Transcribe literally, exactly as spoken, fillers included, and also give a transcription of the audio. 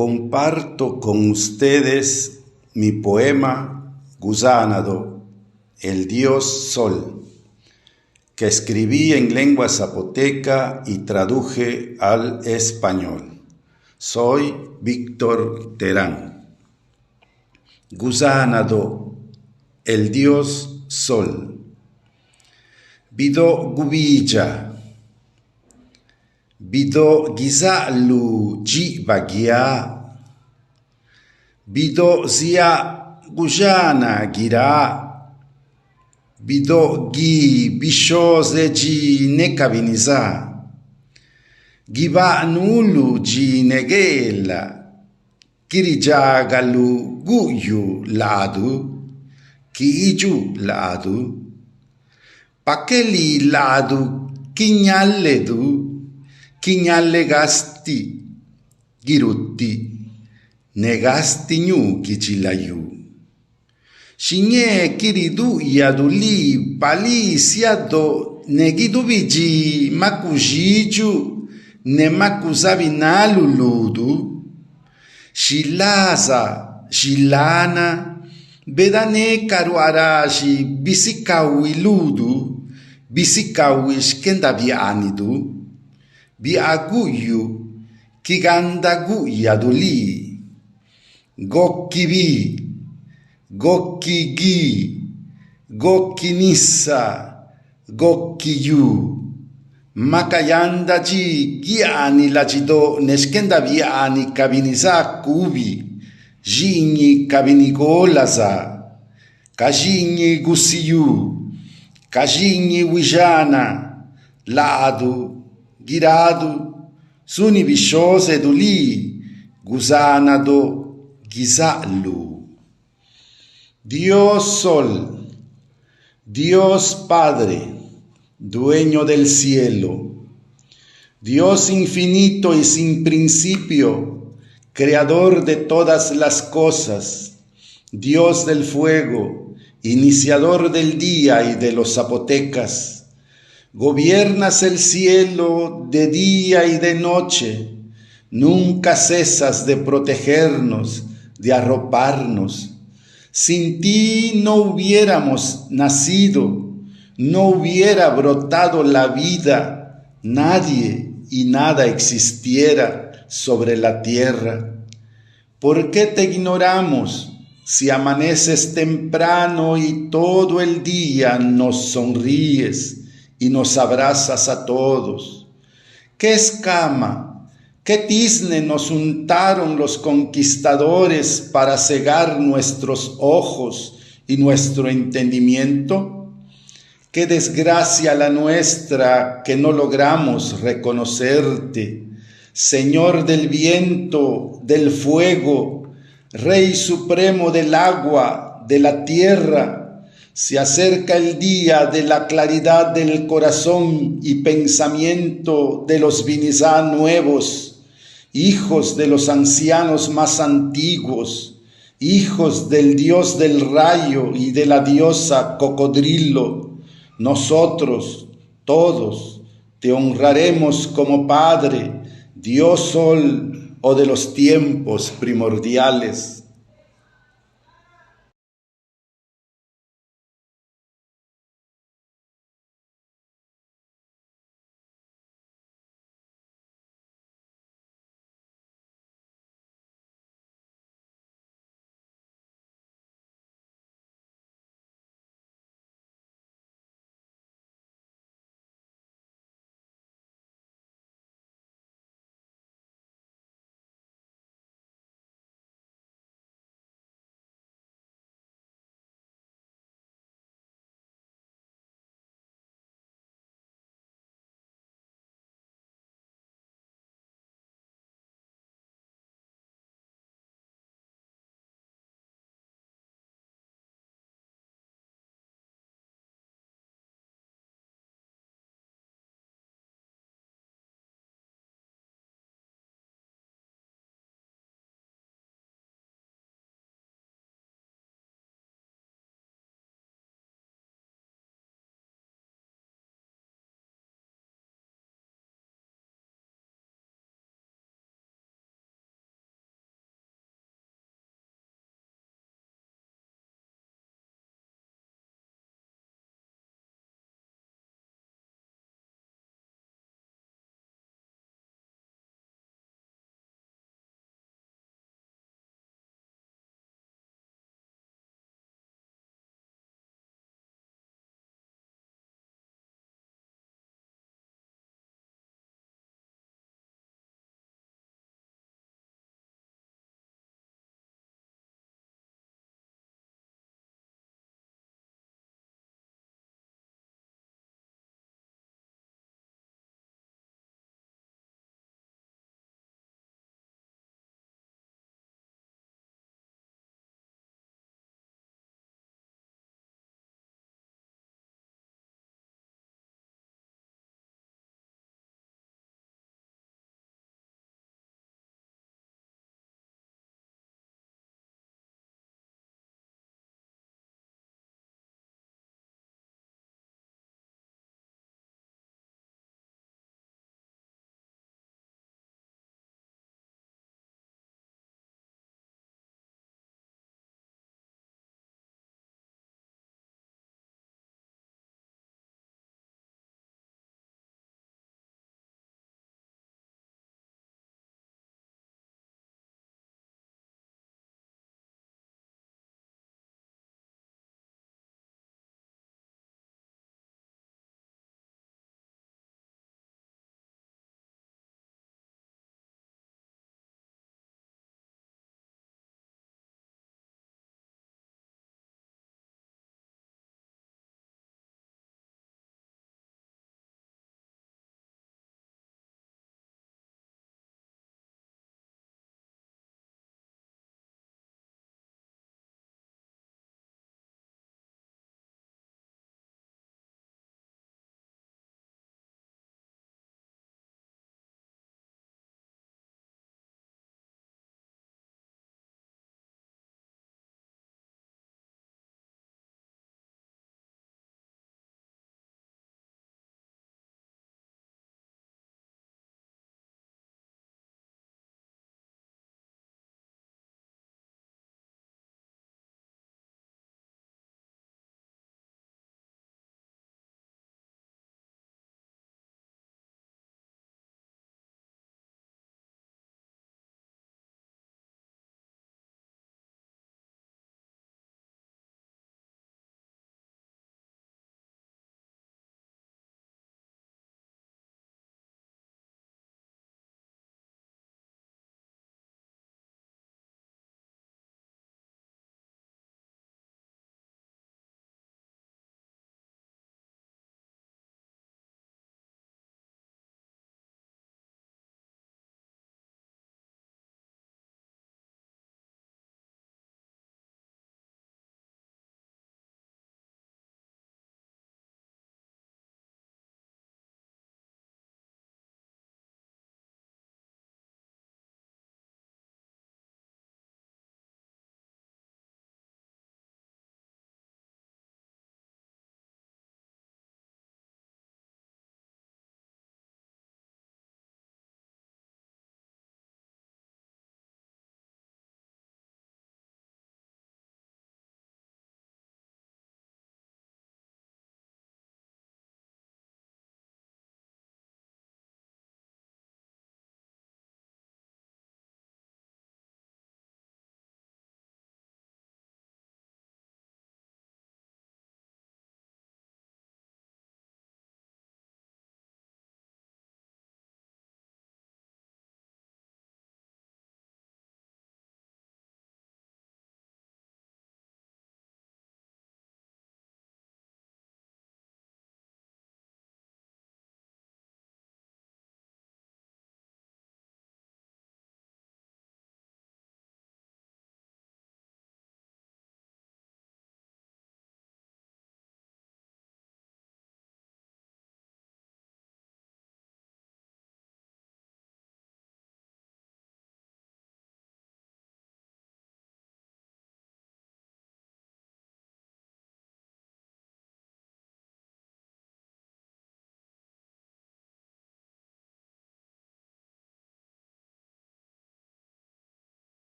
Comparto con ustedes mi poema guzanado, El Dios Sol, que escribí en lengua zapoteca y traduje al español. Soy Víctor Terán. Guzanado, el Dios Sol. Bidóꞌ gubidxa, bidóꞌ guizáꞌ lu dxiꞌbaꞌ guiaꞌ, bidóꞌ ziaꞌ guxana guiráꞌ, bidóꞌ gui bixhoze dxi ne ca binizá. Guibáꞌ nuuluꞌ dxi ne gueelaꞌ, qué ridxagaluꞌ guꞌyuꞌ laadu, qué idxuꞌ laadu. Pa qué lii laadu qué ñaledu, qué ñale gastiꞌ guirutiꞌ ne gastiꞌ ñuu guidxilayú. Xiñee qué riduꞌyadu lii, pa lii siadóꞌ ne guidubi dxi maꞌ cuxidxuꞌ ne maꞌ cuzabinaluꞌ ludu. Xi laza, xi lana, bedaneca ruaꞌraxi bisicahui ludu, bisicahui xquendabiaanidu. Biaa guꞌyuꞌ, qué ganda guꞌyadu lii. Goqui bi, goqui gui, goqui nisa, goqui yu. Maꞌ cayanda dxi guiaaniꞌ ladxidóꞌ ne xquendabiaaniꞌ ca binizá cubi, xiiñiꞌ ca binigola za, ca xiiñiꞌ gusiyú, ca xiiñiꞌ huixana. Laadu, guiradu, zuni bixhozedu lii, guzanado guizáꞌ lu. Dios Sol, Dios Padre, dueño del cielo, Dios infinito y sin principio, creador de todas las cosas, Dios del fuego, iniciador del día y de los zapotecas. Gobiernas el cielo de día y de noche, nunca cesas de protegernos, de arroparnos. Sin ti no hubiéramos nacido, no hubiera brotado la vida, nadie y nada existiera sobre la tierra. ¿Por qué te ignoramos si amaneces temprano y todo el día nos sonríes y nos abrazas a todos? ¿Qué escama, qué tizne nos untaron los conquistadores para cegar nuestros ojos y nuestro entendimiento? Qué desgracia la nuestra que no logramos reconocerte, Señor del viento, del fuego, Rey supremo del agua, de la tierra. Se acerca el día de la claridad del corazón y pensamiento de los binizá nuevos, hijos de los ancianos más antiguos, hijos del dios del rayo y de la diosa cocodrilo. Nosotros, todos, te honraremos como Padre, Dios Sol o de los tiempos primordiales.